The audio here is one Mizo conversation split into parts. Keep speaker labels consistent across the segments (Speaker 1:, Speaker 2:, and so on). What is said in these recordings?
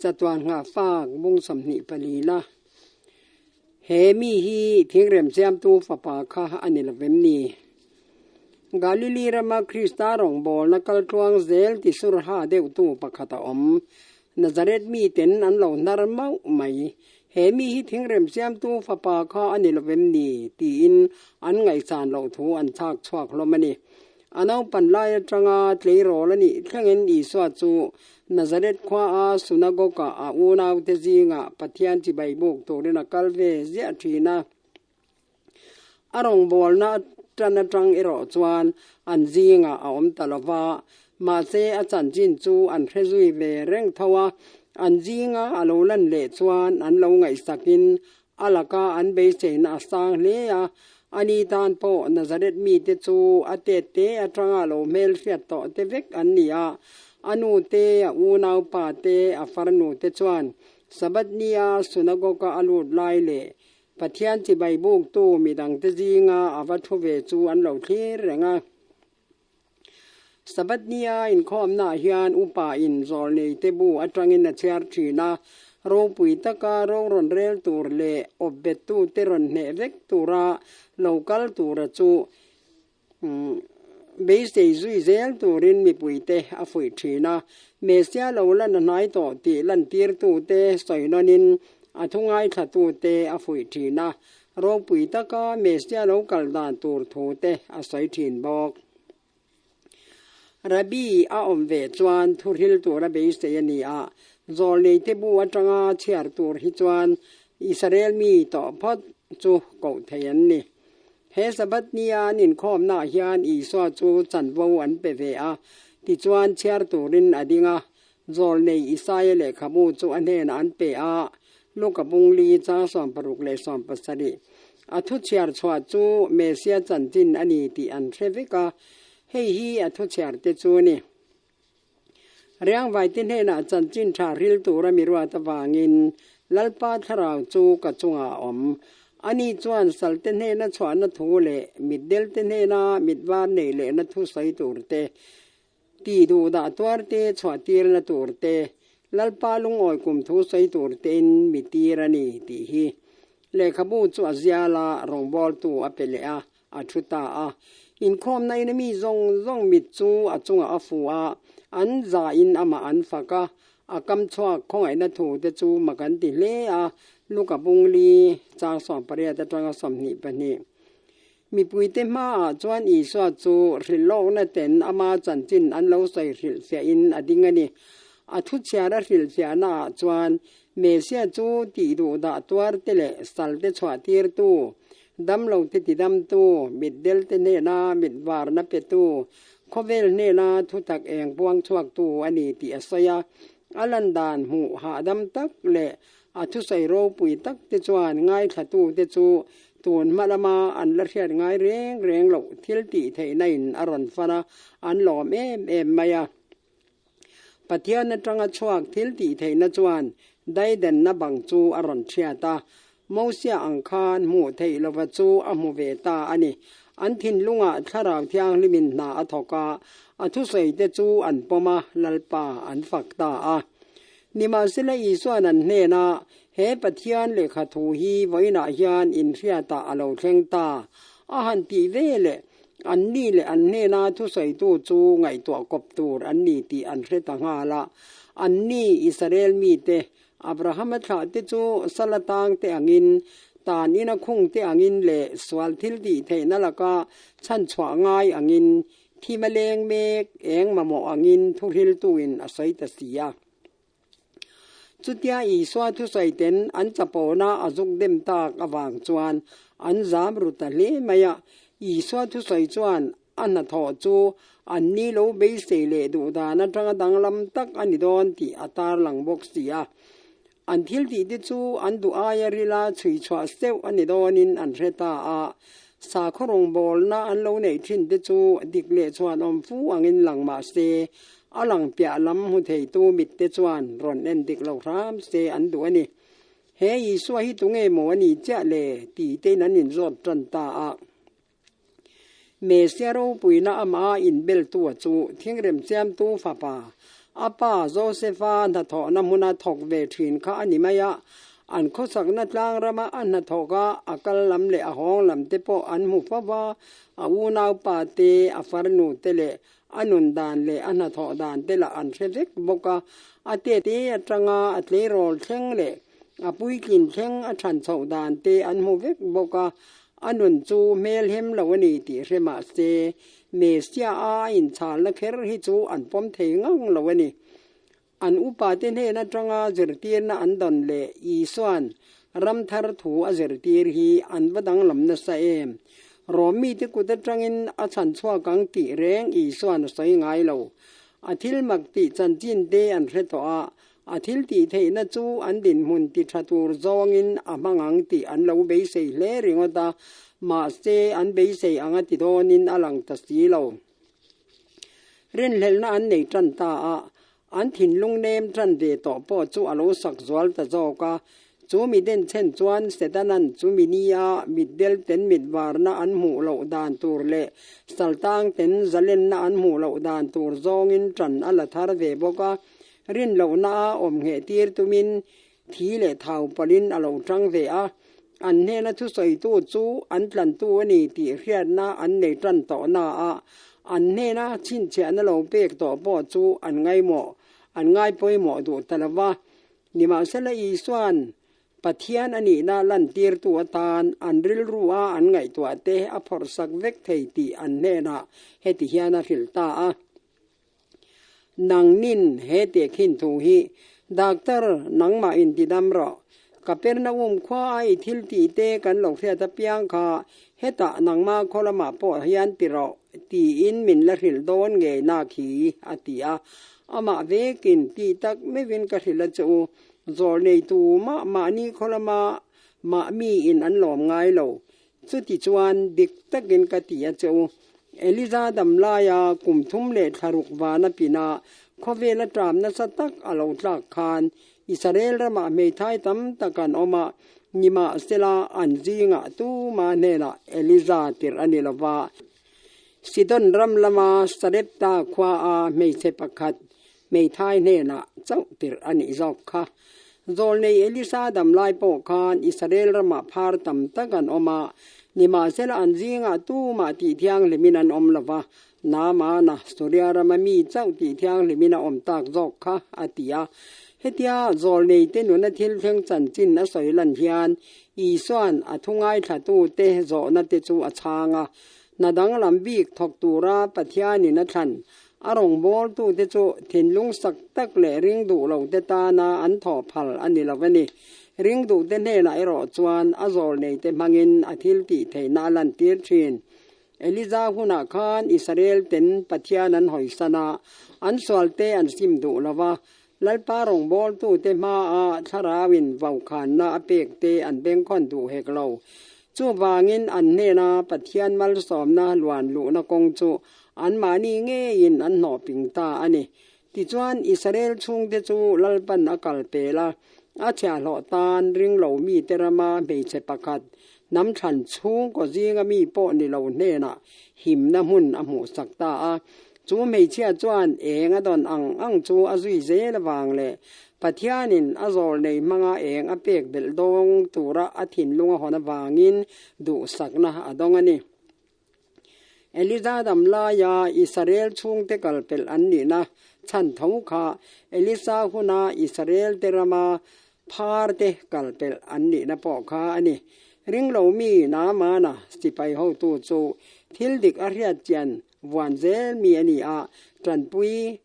Speaker 1: Chatuan nghahfak bung 24 na. He mi hi thingrem siamtu fapa kha a ni lo vem ni? Galili rama Krista rawngbawlna kal tluang zel ti surha deuhtu pakhat a awm. Nazareth miten an lo hnar mauh mai. He mi hi thingrem siamtu fapa kha a ni lo vem ni? tiin an ngaihsan loh thu an chhak chhuak hlawm a ni. A naupan lai atanga tleirawl a nih thlengin Isua chu Nazareth khuaa synagogue-ah a unaute zingah Pathian chibai buk turin a kal ve ziah thin a. A rawngbawlna atan atang erawh chuan an zingah a awm ta lo va, mahse a chanchin chu an hre zui ve reng tho a, an zinga a lo lan leh chuan an lo ngaihsakin A laka an beiseina a sang hle a, ani tan pawh Nazareth mite chu a tet te atanga lo hmelhriat tawh te vek an ni a. A nu te, a unaupa te, a farnu te chuan Sabbath nia synagogue-a a lut lai leh Pathian chibai buktu midangte zinga a va thu ve chu an lo thlir reng a. Sabbath nia inkhawmnaah hian upa in zawlnei te bu atangin a chhiar thin a, ropui taka ro rawn rel tur leh awpbettu te rawn hneh vek tura lo kal tura chu beisei zui zel turin mipuite a fuih thin a. Messia lo lan a hnai tawh tih lantirtu te sawi nawnin a thu ngaithlatu te a fuih thin a. Ropui taka Messia lo kal dan tur thu te a sawi thin bawk. Rabbi a awm ve chuan thuhril tura beisei a ni a, zawlneite bu atanga chhiar tur hi chuan Israel mi tawh phawt chu koh thei an ni. He Sabbath nia an inkhawmnaah hian Isua chu chanvo an pe ve a, tichuan chhiar turin a ding a, Zawlnei Isaia lehkhabu chu a hnenah an pe a, Luka bung li chang 67. A thu chhiar chhuah chu Messia chanchin a ni tih an hre vek a, hei hi a thu chhiar te chu a ni. Riangvaite hnenah chanchin tha hril tura mi ruat avangin Lalpa thlarau chu ka chungah a awm. Ani chuan salte hnena chhuahna thu leh mitdelte hnena mitvar neih lehna thu sawi tur te Tih duh dah tuar te, chhuah tirna tur te, Lalpa lungawi kum thu sawi tur tein mi tir a ni tih hi. Lehkhabu chu a zial a, rawngbawltu a pe leh a, a thu ta a. Inkhawmna in mi zawng zawng mit chu a chungah a fu a, an zahin amah an fak a, a kam chhuak khawngaihna thu te chu mak an ti hle a, Luka bungli chang 18 atanga 22. Mipuite hmaah chuan Isua chu hrilhlawkna ten ama chanchin an lo sawi hrilhfiahin a ding a ni. A thuchhiara hrilhfiahnaah chuan Messia chu tih duhdah tuarte leh salte chhuahtirtu, damlote tidamtu, mitdelte hnena mitvarna petu, khawvel hnena thutak eng puang chhuaktu a ni tih a sawi a. A lan dan hmuh hahdam tak leh a thusawi ropui tak te chuan ngaithlatute chu tun hma lama an la hriat ngai reng reng loh thil tih theihna in a rawn fan a, an lawm em em mai a. Pathian atanga chhuak thil tih theihna chuan daidanna bang chu a rawn thiat a, Mosia ang khan hmuh theih lova chu a hmu ve ta a ni. An thinlungah Thlarau Thianghlimin hna a thawk a, a thusawi te chu an pawm a, Lalpa an fak ta a. Nimahsela Isua'n an hnenah, He Pathian lehkha thu hi vawiinah hian inhriatah a lo thleng ta, a han tih ve leh, anni leh an hnena thusawitu chu ngaihtuah kawp tur an ni tih an hre ta nghal a. Anni, Israel mite, Abrahama thlahte chu sala tangte angin, tan ina khungte angin leh sual thil tih theihna laka chhanchhuah ngai angin Thim a leng mek, eng mamawh angin thuhriltuin a sawi ta si a. Chutia Isua thusawi ten an chapona a zuk dem tak avang chuan an zam ru ta hle mai a. Isua thusawi chuan a hnathawh chu anni lo beisei leh duh dan atanga danglam tak a ni dawn tih a tarlang bawk si a. An thil tih te chu an duh aia rila chhui chhuah seuh a ni dawnin an hre ta a, sakhaw rawngbawlna an lo neih thin te chu dik leh chuan awm fu angin lang mah se, a lang piah lam hmu theitu mit te chuan rawn en dik lo hram se an duh a ni. He Isua hi tunge maw a ni chiah le? tih tein an inzawt tan ta a. Messia ropuina amah inbeltua chu thingrem siamtu fapa, A pa Josefa hnathawhna hmuna thawk ve thin kha a ni mai a, an khawsakna tlang rama a hnathawk a, a kal lam leh a hawng lam te pawh an hmu fo va, a unaupa te, a farnu te leh a nun dan leh a hnathawh dan te lah an hre vek bawk a, a te te atanga a tleirawl thleng leh a puitlin thleng a than chhoh dan te an hmu vek bawk a, a nun chu hmel hem lo a ni tih hre mah se, Messia a inchhalna kher hi chu an pawm thei ngang lo a ni. An upate hnen atanga zirtirna an dawn leh Isua'n ram thar thu a zirtir hi an va danglam nasa em? Rom mite kut atangin a chhan chhuak ang tih reng Isua'n a sawi ngai lo. A thil mak tih chanchin te an hre tawh a, a thil tih theihna chu an dinhmun ti tha tur zawngin a hmang ang tih an lo beisei hle ringawt a, mahse an beisei anga ti dawnin a lang ta si lo. Rinhlelhna an nei tan ta a, an thinlung nem tan ve tawh pawh chu a lo sak zual ta zawk a. Chu mi denchhen chuan Setanan chu mi nia mitdel ten mitvarna an hmuh loh dan tur leh saltang ten zalenna an hmuh loh dan tur zawngin tan a la thar ve bawk a. Rinlohna a awm ngheh tir tumin thi leh thau palhin a lo tang ve a, an hnena thusawitu chu an tlantu a ni tih hriatna an nei tan tawh na a, an hnena chhinchhiahna lo pek tawh pawh chu an ngaimawh, an ngaipawimawh duh ta lo va. Nimahsela Isua'n Pathian a nihna lantirtu atan an rilrua an ngaihtuah te a phawrhsak vek thei tih an hnenah heti hian a hrilh ta a. Nangnin he tehkhin thu hi Doctor nangmah in ti dam rawh. Kapernaum khua a i thil tih te kan lo hriat apiang kha hetah nangma khaw lamah pawh hian ti rawh tiin min la hrilh dawn ngei nak hi a ti a. Amah vekin tih tak meuhin ka hrilh a che u. Zawl neitu mah mahni khaw lama mah miin an lawm ngai lo. Chuti chuan dik takin ka ti a che u, Eliza dam laia kum thum leh thlaruk vana pina khawvel a ṭam nasa tak a lo tlak khan Israel ramah hmeithai tam tak an awm a, nimahsela an zingah tuma hnenah Eliza tirh a ni lo va. Sidon ram lama Sarepta khuaa hmeichhe pakhat hmeithai hnenah chauh tirh a nih zawk kha. Zawlnei Elisa dam lai pawh khan Israel ramah phar tam tak an awm a, nimahsela an zingah tumah tih thianghlimin an awm lo va, Naamana, Suria rama mi chauh tih thianghlimin a awm tak zawk kha, a ti a. Hetia zawlneite nuna thil thleng chanchin a sawi lan hian Isua'n a thu ngaithlatute zawhna te chu a chhang a. Hna danglam bik thawk tura Pathianin a thlan A rawngbawltute chu thinlung sak tak leh ring duh lote tana an thawh phal a ni lo a ni. Ring duhte hnenah erawh chuan a zawlneite hmangin a thil tih theihna a lantir thin. Eliza hunah khan Israel ten Pathian an hawisan a, an sualte an sim duh lo va, Lalpa rawngbawltute hmaa thlarauin vaukhanna a pekte an bengkhawn duh hek lo. Chuvangin an hnena Pathian malsawmna luan luhna kawng chu anmahni ngeiin an hnawhping ta a ni. Tichuan, Israel chhungte chu Lalpan a kal pel a, a chhiahhlawh tan ring lo mite rama hmeichhe pakhat, hnam thlan chhungkaw zinga mi pawh ni lo hnenah himna hmun a hmuhsak ta a. Chu hmeichhia chuan eng a dawn ang ang chu a zui zel avang leh Pathianin a zawl nei hmanga eng a pek belh dawng tura a thinlung a hawn avangin duhsakna a dawng a ni. Eliza dam laia Israel chhungte kalpelh an nihna chhan tho kha Elisa huna Israel te rama pharte kalpelh an nihna pawh kha a ni. Ringlo mi Naamana sipai hotu chu thil dik a hriat chian vuan zel mi a ni a, tanpui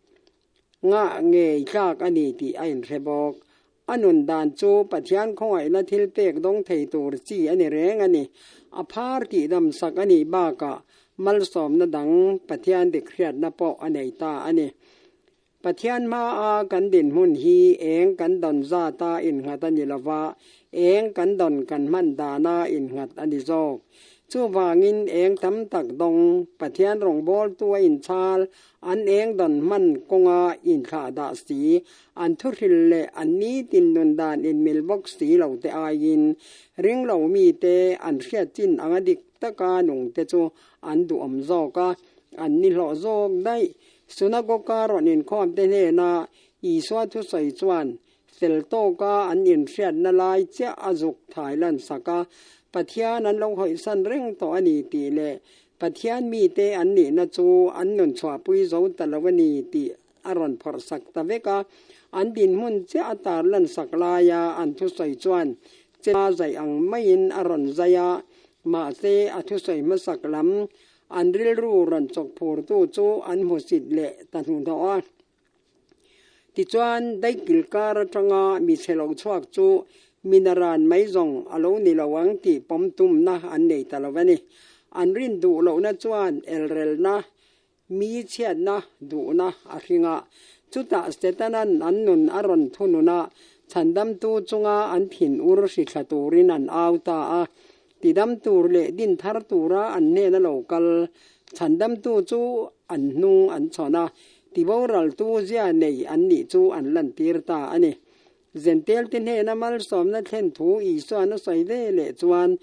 Speaker 1: Ngah ngei tlak a ni tih a inhre bawk. A nun dan chu Pathian khawngaihna thil pek dawng thei tur chi a ni reng a ni. A phar tih damsak a nih bakah malsawmna dang Pathian dik hriatna pawh a nei ta a ni. Pathian hmaa kan dinhmun hi eng kan dawn zata innghat a ni lova, eng kan dawn kan hman dana innghat a ni zawk. Chuvangin eng tam tak dawng Pathian rawngbawltu a inchhal An eng dan hman kawnga inthlah dah si, an thuhril leh an nitin nun dan inmil bawk si lo te aiin ring lo mite an hriat chin anga dik taka nung te chu an duhawm zawk a, an ni hlawh zawk daih. Sunagoga rawn inkhawmte hnena Isua thusawi chuan fel tawka an inhriatna lai chiah a zuk thai lansak a, Pathian an lo hawisan reng tawh a ni tih leh Pathian mite an nihna chu an nun chhuahpui zo ta lo a ni tih a rawn phawrhsak ta vek a. An dinhmun chiah a tar lansak laia an thusawi chuan chela zaih ang maiin a rawn zai a, mahse a thusawi hmasak lam an rilru rawn chawkphurtu chu an hmusit leh ta hnuhnawh a. Tichuan, daikil kar atanga mi chhe lo chhuak chu minaran mai zawng a lo ni lo ang tih pawm tumna an nei ta lo a ni. An rin duh lohna chuan elrelna, mi chhiatna duhna a hring a. Chutah Setanan an nun a rawn thunun a, chhandamtu chunga an thin ur hrithla turin an au ta a. Tidam tur leh din thar tura an hnena lo kal chhandamtu chu an hnung an chhawn a, tiboraltu zia nei an nih chu an lantir ta a ni. Zentelte hnena malsawmna thlen thu Isuan a sawi ve leh chuan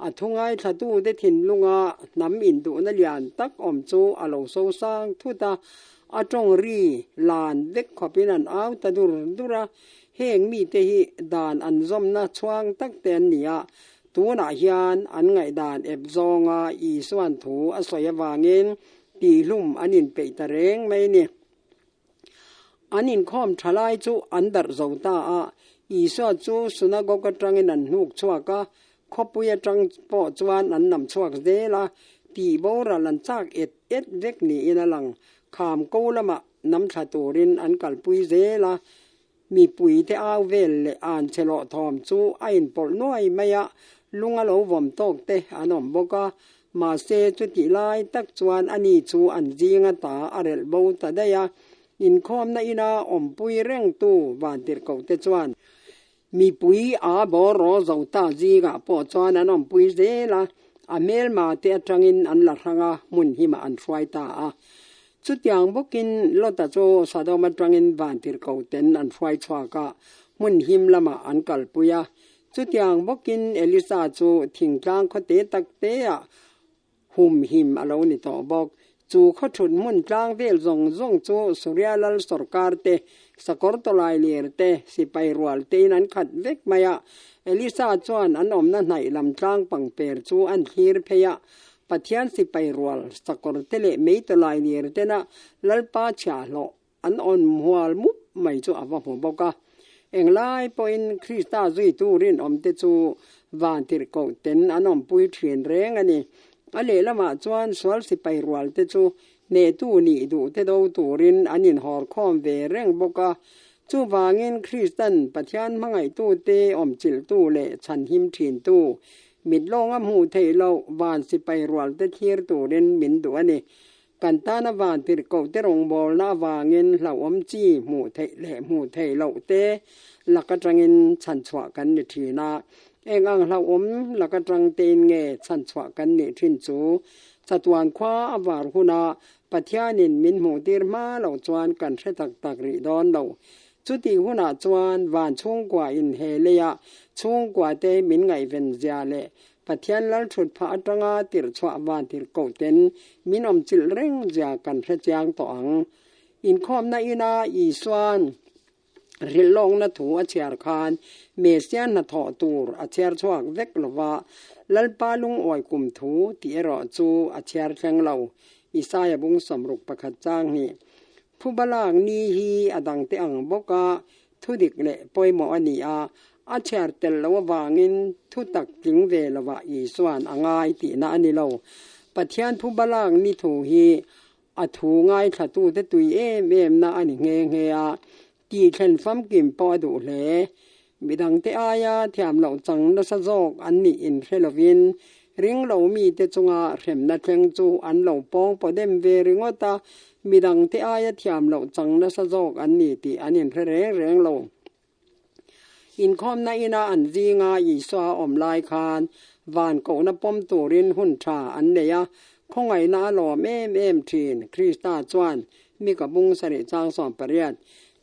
Speaker 1: a thu ngaithlatute thinlunga hnam induhna lian tak awm chu a lo sosang thut a, a tawng ri lan vek khawpin an au ta dur dur a. Heng mite hi dan an zawmna chhuang tak te an ni a, tunah hian an ngaihdan ep zawnga Isuan thu a sawi avangin tihhlum an inpeih ta reng mai ni. An inkhawm tha lai chu an darh zo ta a, Isua chu synagogue atangin an hnuk chhuak a, khawpui atang pawh chuan an nam chhuak zel a, tih boral an chak et et vek niin a lang. Kham ko lamah Nam thla turin an kalpui zel a, mipuite au vel leh an che lawh thawm chu a inpawlh nuai mai a, lung a lo vawm tawk te an awm bawk a, mahse chutih lai tak chuan ani chu an zinga ta a relh bo ta daih a, inkhawmna ina awmpui rengtu vantirhkohte chuan Mipui a bawraw zo ta zingah pawh chuan an awmpui zel a, a hmelma te atangin an la hrang a, hmun himah an hruai ta a. Chutiang bawkin Lota chu Sodom atangin vantirhko ten an hruai chhuak a, hmun him lamah an kalpui a. Chutiang bawkin Elisa chu thingtlang khawte tak teah Humhim a lo ni tawh bawk. Chu khaw thut hmun tlang vel zawng zawng chu Suria lal sawrkar te, sakawr tawlai lir te, sipai rual tein an khat vek mai a. Elisa chuan an awmna hnaih lam tlang pangper chu an thlir phei a. Pathian sipai rual, sakawr te leh mei tawlai lir tena Lalpa chhiahhlawh an awn mual mup mai chu a va hmu bawk a. Englai pawhin Krista zuitu rinawmte chu vantirhkoh ten an awmpui thin reng a ni. A lehlamah chuan sual sipai rualte chu hnehtu nih duhte do turin an inhawrkhawm ve reng bawk a. Chuvangin Kristan Pathian hmangaihtute awmchilhtu leh chhanhim thintu, mit lawnga hmuh theih loh van sipai rualte thlir turin min duh a ni. Kan tana vantirhkoh te rawngbawlna avangin hlauhawm chi hmuh theih leh hmuh theih loh te lak atangin chhanchhuah kan ni thin a. Eng ang hlauhawm lak atang tein nge chhanchhuah kan nih thin chu? Chatuan khua a var huna Pathianin min hmuhtir hma loh chuan kan hre tak tak rih dawn lo. Chutih hunah chuan van chhungkua in he leia chhungkua te min ngaihven zia leh Pathian lal thut phah atanga tirh chhuah van tirh koh ten min awm chilh reng zia kan hre chiang tawh ang. Inkhawmna ina Isua'n hrilhlawkna thu a chhiar khan Messiah hnathawh tur a chhiar chhuak vek lova, Lalpa lungawi kum thu tih erawh chu a chhiar thleng lo. Isaia bung 61 chang hnih. Phuba lak ni hi a dangte ang bawka Thu dik leh pawimawh a ni a, a chhiar tel loh avangin thu tak tling ve lovah Isua'n a ngai tihna a ni lo. Pathian phu balak ni thu hi a thu ngaithlatute tui em emna a ni nghe nghe a, tih thlen famkim pawh a duh hle. Midangte aia thiam loh chang nasa zawk an nih inhre lovin Ringlo mite chunga hremna thleng chu an lo pawng paw dem ve ringawt a, midangte aia thiam loh chang nasa zawk an ni tih an inhre reng reng lo. Inkhawmna ina an zinga Isua a awm lai khan van kohna pawm turin hun tha an nei a, khawngaihna a lawm em em thin. Krista chuan mi ka bung sarih chang 18,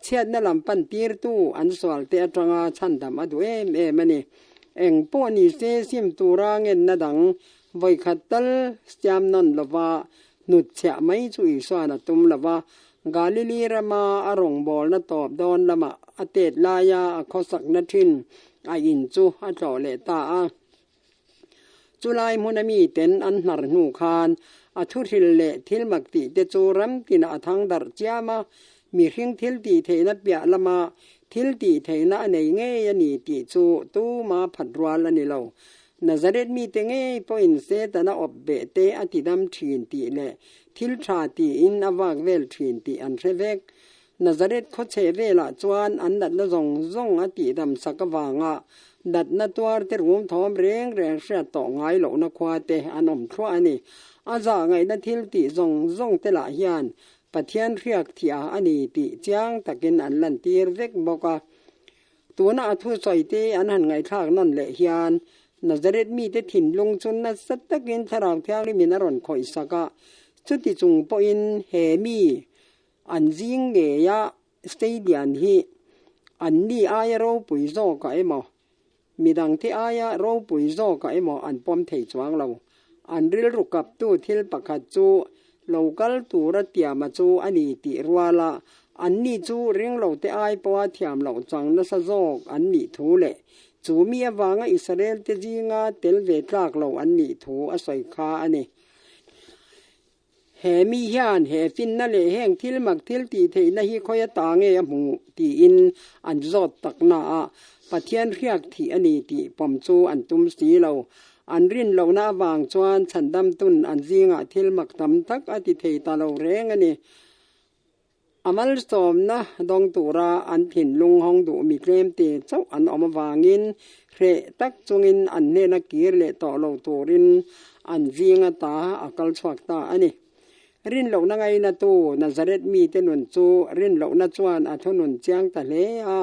Speaker 1: Chhiatna lam pan tirtu an sualte atanga chhandam a duh em em a ni. Eng pawh ni se sim tura ngenna dang vawikhat tal siam nawn lova hnutchhiah mai chu Isuan a tum lova. Galili rama a rawngbawlna tawp dawn lamah a tet laia a khawsakna thin a in chu a tlawh leh ta a. Chulai hmuna miten an hnar hnu khan a thuhril leh thil mak tih te chu ram tinah a thang darh chiam a, mihring thil tih theihna piah lama thil tih theihna a nei ngei a ni tih chu tuma phat rual a ni lo. Nazareth mite ngei pawhin Setana awp beh te a tidam thin tih leh thil tha tiin a vak vel thin tih an hre vek. Nazareth khawchhe velah chuan an natna zawng zawng a tihdam sak avanga natna tuar te rum thawm reng reng hriat tawh ngai lohna khua te an awm thluah a ni. A zah ngaihna thil tih zawng zawng te lah hian Pathian hriak thiah a ni tih chiang takin an lantir vek bawk a. Tuna a thusawi te an han ngaihthlak nawn leh hian Nazareth mite thinlung chu nasa takin Thlarau Thianghlimin a rawn khawih sak a, chuti chung pawhin he mi an zing ngeia stadium hi an ni aia ropui zawkah emaw, midangte aia ropui zawkah emaw an pawm thei chuang lo. An rilru kaptu thil pakhat chu lo kal tura tiama chu a ni tih ruala anni chu ringlote ai pawha thiam loh chang nasa zawk an nih thu leh chu mi avanga Israel-te zinga tel ve tlak lo an nih thu a sawi kha a ni. He mi hian he finna leh heng thil mak thil tih theihna hi khawi ata nge a hmuh tiin an zawt takna a, Pathian hriak thih a ni tih pawm chu an tum si lo. An rin lohna avang chuan chhandamtun an zingah thil mak tam tak a ti thei ta lo reng a ni. A malsawmna dawng tura an thinlung hawng duh mi tlemte chauh an awm avangin hreh tak chungin an hnena kir leh tawh lo turin an zinga ta a kal chhuak ta a ni. Rinlohna ngainatu Nazareth mite nun chu rinlohna chuan a thunun chiang ta hle a,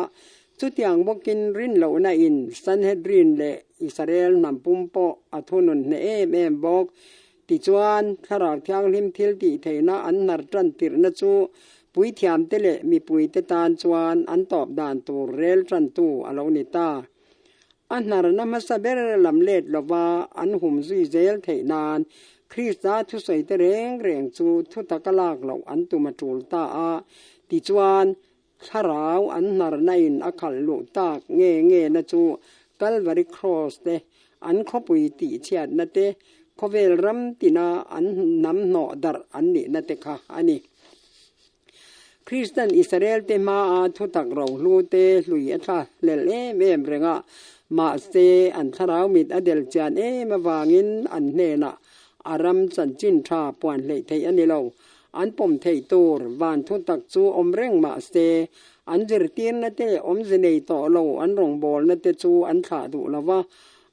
Speaker 1: chutiang bawkin rinlohna in Sanhedrin leh Israel hnam pum pawh a thunun hneh em em bawk. Tichuan, Thlarau Thianghlim thil tih theihna an hnar tan tirhna chu puithiamte leh mipuite tan chuan an tawp dan tur rel tantu a lo ni ta. A hnarna hmasa ber lam let lova an hum zui zel theih nan Krista thusawite reng reng chu thutaka lak loh an tum a tul ta a. Tichuan, Thlarau an hnarna in a khalh luh tak nge nge na chu Calvary Cross te, an khawpui tihchhiatna te, khawvel ram tina an hnam hnawh darh an nihna te kha a ni. Kristan Israel te hmaa thutak rohlu te hlui a thla hlel em em reng a, mahse an thlarau mit a del chian em avangin an hnenah a ram chanchin tha puan hleih theih a ni lo. An pawm theih tur van thutak chu awm reng mahse an zirtirna te leh awmze nei tawh lo an rawngbawlna te chu an thlah duh lo va,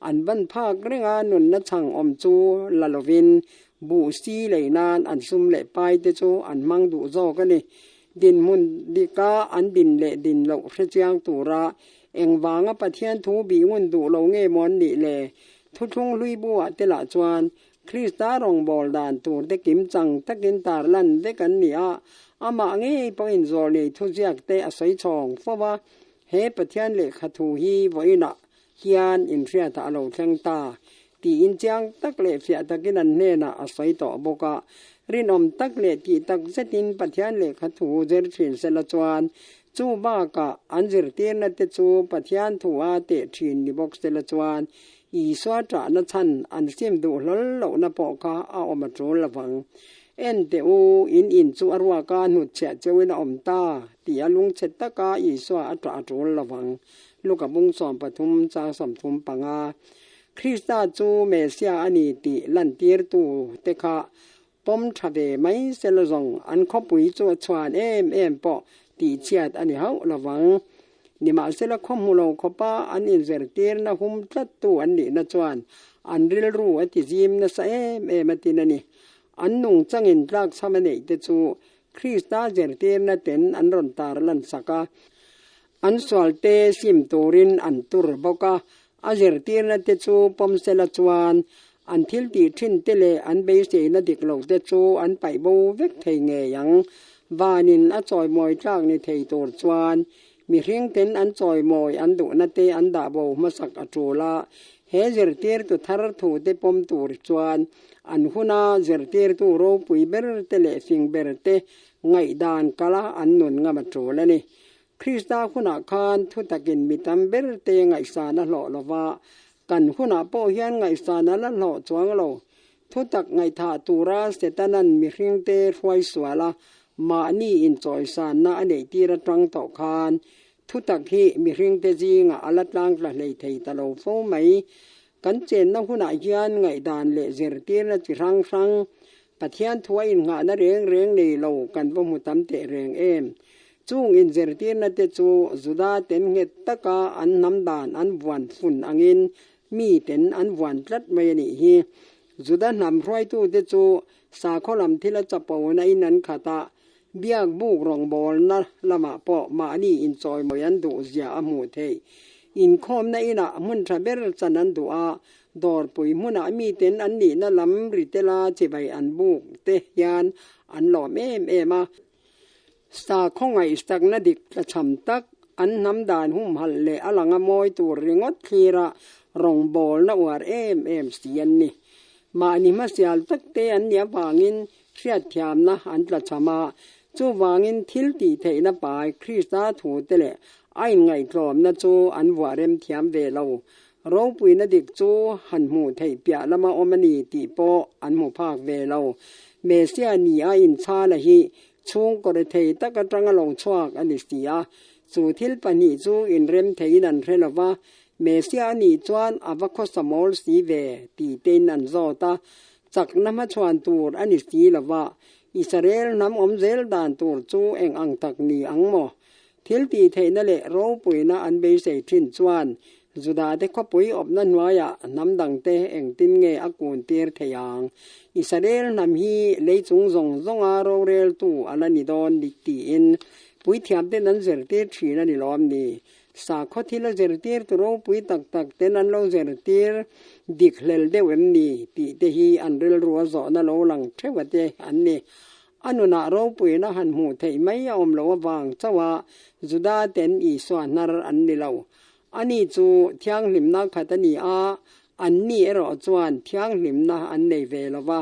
Speaker 1: an ban phak renga nunna chhang awm chu la lovin Buh si lei nan an sum leh pai te chu an hmang duh zawk a ni. Dinhmun dika an din leh din loh hrechiang tura engvanga Pathian thu bih ngun duh lo nge maw an nih le? Thuthlung hlui buah te lah chuan Krista rawngbâwl dan tur te kim chang takin tarlan vek an ni a, amah ngei pawhin zawlnei thuziak te a sawi chhawng fo va, he Pathian lehkha thu hi vawiinah hian inhriatah a lo thleng ta tiin chiang tak leh fiah takin an hnenah a sawi tawh bawk a. Rinawm tak leh tih tak zetin Pathian lehkha thu zir thin sela chuan chu bakah an zirtirna te chu Pathian thu a teh thin ni bawk sela chuan Isua ṭahna chhan an sim duh hlawl lohna pawh kha a awm a ṭul lovang. En teh u, in in chu a ruaka hnutchhiah cheuhin a awm ta tih a lungchhe taka Isua a ṭah a ṭul lovang. Luka bung 13 chang 35. Krista chu Messiah a ni tih lantirtu te kha pawm tha ve mai sela zawng an khawpui chu a chhuan em em pawh tihchhiat a ni hauh lovang. Nimahsela khaw hmu lo khawpa an inzirtirna hum tlattu an nihna chuan an rilru a tizim nasa em em a tin a ni. An nungchangin tlakchham a neih te chu Krista zirtirna ten an rawn tarlan sak a, an sualte sim turin an tur bawk a, a zirtirna te chu pawmsela chuan an thil tih thin te leh an beiseina dik lo te chu an paih bo vek thei ngei ang. Vanin a chawimawi tlak ni thei tur chuan mihring ten an chawimawi an duhna te an dah bo hmasak a tul a, he zirtirtu thar thu te pawm tur chuan an huna zirtirtu ropui ber te leh fing ber te. Ngaihdan kala an nun ngam a tul a ni. Krista hunah khan thutakin mi tam berte ngaihsan a hlawh lo va, kan hunah pawh hian ngaihsan a la hlawh chuang lo. Thutak ngaihthah tura Setana'n mihringte hruai sual a, mahni inchawisanna a neihtir atang tawh khan thutak hi mihringte zingah a la tlangtla hlei thei ta lo fo mai. Kan chenna hunah hian ngaihdan leh zirtirna chi hrang hrang, Pathian thua innghahna reng reng nei lo kan va hmu tam teh reng em? Chung inzirtirna te chu Juda ten nghet taka an hnam dan an vuan fun angin mi ten an vuan tlat mai a nih hi. Juda hnam hruaitute chu sakhaw lam thila chapona in an khat a, biak buk rawngbawlna lamah pawh mahni inchawimawi an duh zia a hmuh theih. Inkhawmna inah hmun tha ber chan an duh a, dawrpui hmunah miten an nihna lam ri tela chibai an buk te hian an lawm em em a. Sakhaw ngaihsakna dik tlachham tak, an hnam dan humhalh leh a langa mawi tur ringawt thlira rawngbawlna uar em em si an ni. Mahni hmasial takte an nih avangin hriatthiamna an tlachham a, chuvangin thil tih theihna pai Krista thute leh a inngaihtlawmna chu an vuah rem thiam ve lo. Ropuina dik chu han hmuh theih piah lama awm a ni tih pawh an hmu phak ve lo. Messia ni a inchhala hi chhungkaw rethei tak atanga lo chhuak a ni si a. Chu thil pahnih chu inrem theiin an hre lo va, Messia a nih chuan a va khawsa mawl si ve tih tein an zawt a. Chakna hmachhuan tur a ni si lo va, Israel hnam awm zel dan tur chu eng ang tak ni ang maw? Thil tih theihna leh ropuina an beisei thin chuan Judate khawpui awpna hnuaiah hnam dangte engtin nge a kuntir thei ang? Israel hnam hi lei chung zawng zawnga roreltu a la ni dawn tiin puithiamten an zirtir thin a ni lawm ni? Sakhaw thila zirtirtu ropui tak tak ten an lo zirtir dik hlel deuh em ni tih te hi an rilru a zawhna lo lang theuh a te an ni. A nunah ropuina han hmuh theih mai a awm loh avang chauh a Juda ten Isua hnar an ni lo. Ani chu thianghlimna khat a ni a, anni erawh chuan thianghlimna an nei ve lo va.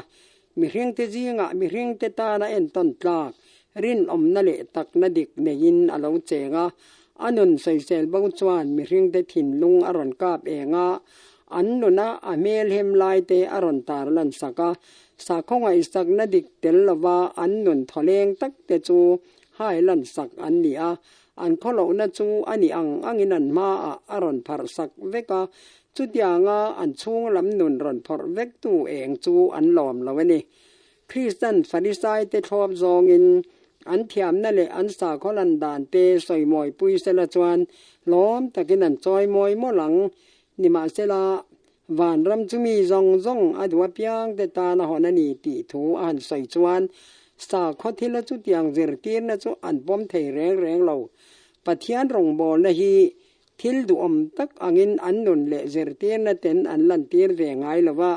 Speaker 1: Mihringte zingah mihringte tana entawn tlak, rinawmna leh takna dik neiin a lo cheng a. A nun sawisel bo chuan mihringte thinlung a rawn kap eng a, an nuna a hmelhem laite a rawn tarlan sak a. Sakhaw ngaihsakna dik tel lova an nun thawleng tak te chu hai lansak an ni a, an khawlohna chu a nih ang angin an hmaah a rawn pharh sak vek a, chutianga an chhung lam nun rawn phawrh vektu eng chu an lawm lo a ni. Kristan Farisaite thlawp zawngin an thiamna leh an sakhaw lan dan te sawimawipui sela chuan lawm takin an chawimawi mawlh ang. Nimahsela, Vanram chu mi zawng zawng a duh apiangte tan a hawn a ni tih thu a han sawi chuan sakhaw thila chutiang zirtirna chu an pawm thei reng reng lo. Pathian rawngbawlna hi thil duhawm tak angin an nun leh zirtirna ten an lantir ve ngai lo va,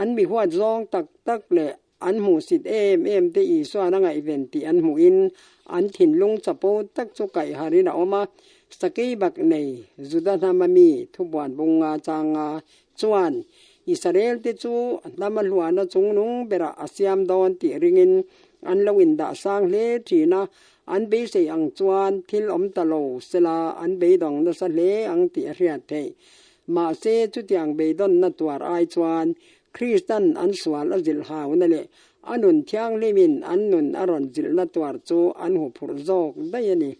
Speaker 1: an mi huat zawng tak tak leh An hmuhsit em em te Isuan a ngaihven tih an hmuhin an thinlung chapo tak chu kaihharin a awm a. Sakei bak nei Juda hnama mi thubuan bunga changa chuan Israel te chu hnama hluahna chungnung berah a siam dawn tih ringin an lo indah sang hle thin a, an beisei ang chuan thil awm ta lo sela an beidawng nasa hle ang tih a hriat theih. Mahse chutiang beidawnna tuar ai chuan Kristan an sual a zilh hauna leh a nun thianghlimin an nun a rawn zilhna tuar chu an huphurh zawk daih a ni.